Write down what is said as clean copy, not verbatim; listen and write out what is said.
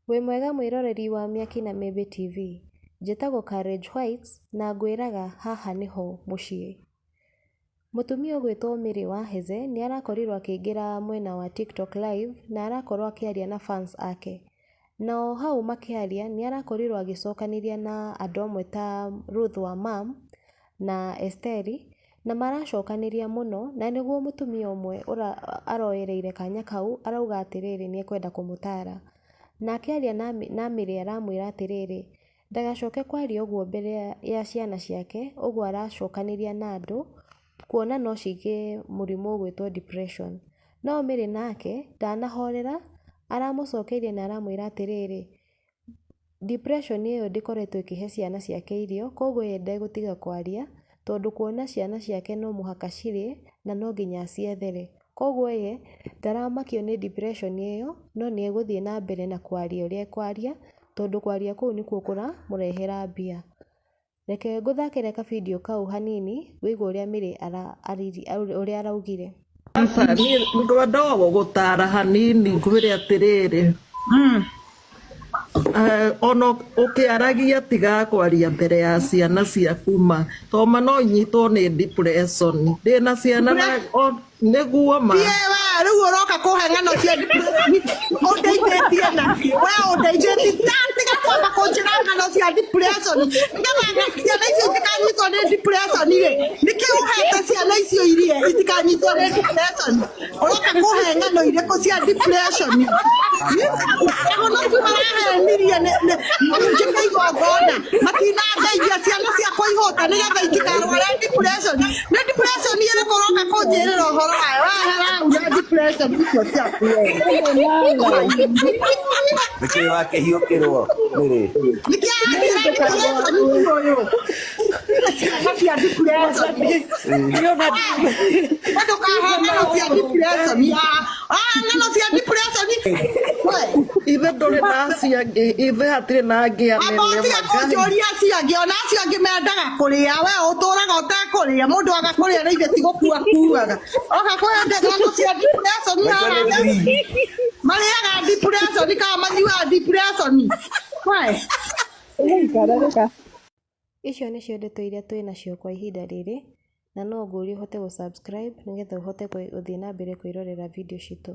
Wĩ mwega mwĩroreri wa Mĩaki na Mĩmbi TV, njĩtagwo Courage White na ngwĩraga haha nĩho mũciĩ. Mũtumia ũgwĩtwo Mary wa Heze nĩ arakorirwo akĩingĩra mwena wa TikTok live na arakorwo akĩaria na fans ake. Na o hau makĩaria nĩ arakorirwo agĩcokanĩria na andũ amwe ta Ruth wa Mum na Esteri, na maracokanĩria mũno na nĩguo mũtumia ũmwe aroereire kanya kau arauga atĩrĩrĩ nĩ ekwenda kũmũtara. Na akĩaria na Mary aramwĩra atĩrĩrĩ, ndagacoke kwaria ũguo mbere ya ciana ciake, ũguo aracokanĩria na andũ, kuona no cigĩe mũrimũ ũgwĩtwo depression. No Mary nake ndanahorera, aramũcokeirie na aramwĩra atĩrĩrĩ, depression ĩyo ndĩkoretwo ĩkĩhe ciana ciake irio, koguo ye ndegũtiga kwaria, tondũ kuona ciana ciake no mũhaka cirĩe, na no nginya aciethere. Koguo ye ndaramakio nĩ depression ĩyo, no nĩ egũthiĩ na mbere na kwaria ũrĩa ekwaria, tondũ kwaria kũu nĩkuo kũramũrehera mbia. Reke ngũthakĩre ka video kau hanini wĩigue ũrĩa Mary ũrĩa araugire. Aca niĩ ngwenda o gũgũtara hanini ngwĩre atĩrĩrĩ ona ũkĩaragia tiga kwaria mbere ya ciana ciaku ma toma no inyitwo nĩ depression ndĩna ciana na nĩguo ma Thiĩ we rĩu ũroka kũhe ng'ano cia depression ũndeithĩtie nakĩ we ũndeithĩtie tiga kwamba kũnjĩra ng'ano cia depression nĩgetha ciana icio itikanyitwo nĩ depression rĩ nĩkĩ ũhete ciana icio irie itikanyitwo nĩ depression ũroka kũhe ng'ano irĩkũ cia depression ahonoki marahenirie njĩke igongona matinandeithia ciana ciakwa ihũta nĩgetha itikarware depression nĩ depression ĩrĩkũ ũroka kũnjĩrĩra ũhoro wayo wehera hau na depression icio ciaku we Nĩkĩ wakĩhiũkĩrwo Mary? Nĩkĩ aranjĩra depression ũyũ ciana cia depression ndũkahe ng'ano cia depression ah ng'ano cia depression we ithe ndũrĩ na acio angĩ ithe hatirĩ na angĩ amba anene ũtige mangai kũnjũria acio angĩ ona acio angĩ mendaga kũrĩa we ũtũraga ũtekũrĩa mũndũ aga kũrĩa na ithe ti gũkua kuaga oka kũhende ng'ano cia depression Maica nĩ haha thiri. marĩaga depression kana manyuaga depression we Icio nĩcio ndeto iria twĩ nacio kwa ihinda rĩrĩ, na no ngũrie ũhote gũ subscribe nĩgetha ũhote gũthiĩ na mbere kwĩrorera video citũ.